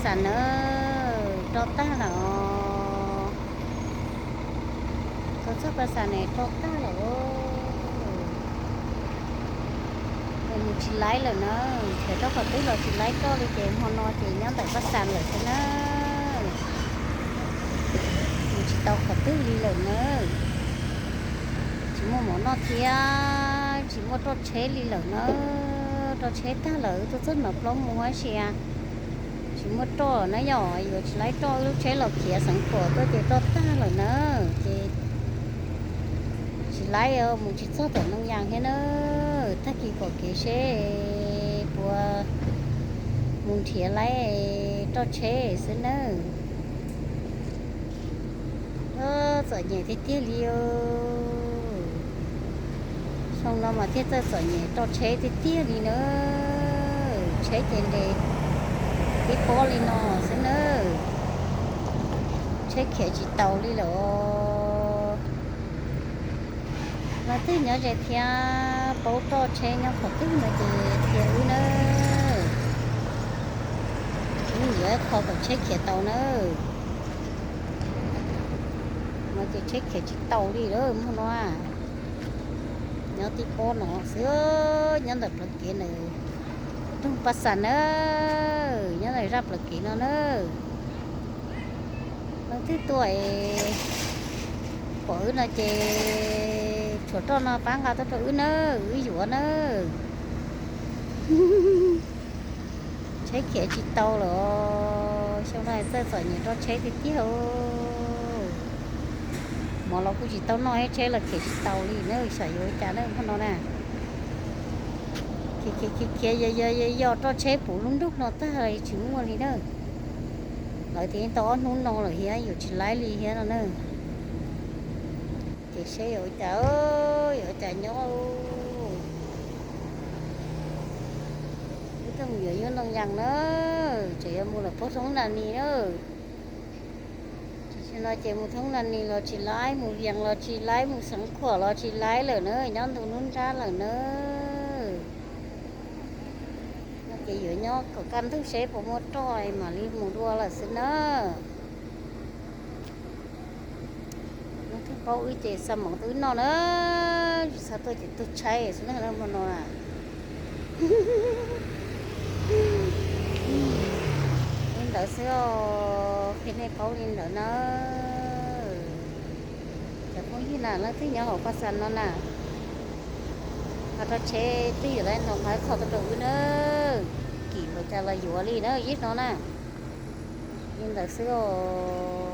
Nawb, roj tag lawm os. Tuaj txog Paj Xas ne roj tag lawm. Mus tsis laib lawm na, nrhiav rau qhov twg los tsis laib roj li ces hmo no ces nyob ntawm Paj Xas lawm xwb na. Mus tsis tau qhov twg li lawm na. Tsis muaj mov noj thiab tsis muaj roj tsheb li lawm na. Roj tsheb tag lawm, tuaj txog no plaub moos tab sis tsis muaj roj na yom, yuav tsis laib roj, wb lub tsheb los khiav xeev khuam tuaj ces roj tag lawm na. Ces tsis laib, mus tsis txog tom Noo Yas thiab na. Tag kis pom kev seb puas mus nrhiav laib roj tsheb xwb nawb. Txom nyem tiag tiag li os. Xyoo no mas thiaj txawj txom nyem roj tsheb tiag tiag li na. Tsheb ces nres tib pob li no xwb nawb. Tsheb khiav tsis taus li lawm os. Leej twg nyob ze thiab paub roj tsheb nyob qhov twg no ces qhia wb nawb. Wb yuav ib qho kom tsheb khiav tau nawb. No ces tsheb khiav tsis tau li lawm hmo no. Nyob tib pob no xwb, nyob ntawm plawv kev ntawm roog Paj Xas na, nyob ntawm zaj plawv kev no na. Leej twg tuaj pom wb no ces tshuav roj no pab nqa tuaj rau wb nawb, wb yuav nawb. Tsheb khiav tsis tau lawm, xyoo no txawj txom nyem roj tsheb tiag tiag. Mov los kuj tsis tau noj, tsheb los khiav tsis tau li na, xyov yuav ua cas na hmo no na. Khiav khiav khiav khiav yos yos yos roj tsheb puv lub nroog no tag tsis muaj li na. Lawv tias yeej tau ob hnub no lawm thiab yuav tsis laib li thiab no na. Ces seb yuav ua cas, yuav ua cas nyob. Wb tuaj mus yuav nyuj Ntoo Yas na, tseem yuav mus lawm puag thoob Nas Nis na. Tam sim no ces mus thoob Nas Nis los tsis laib, mus Vias los tsis laib, mus Xeev Khuam los tsis laib lawm na, nyob ntu hnub nrab lawm na. No ces yuav nyob kom kaj ntug seb puas muaj roj mam li mus dua lawm xwb na. Leej twg paub wb ces xa moov tuaj wb noj na, tsis txhob tuaj ces tuag tshaib xwb na hmo no. Li ntawd xwb os, qhia nej paub li ntawd na. Cov phooj ywg na, leej twg nyob hauv Paj Xas no na, ho roj tsheb twb yuav laib no qhov txhob tuaj rau wb na. Kim npaum cas los yuav li na, ib no na. Li ntawd xwb os.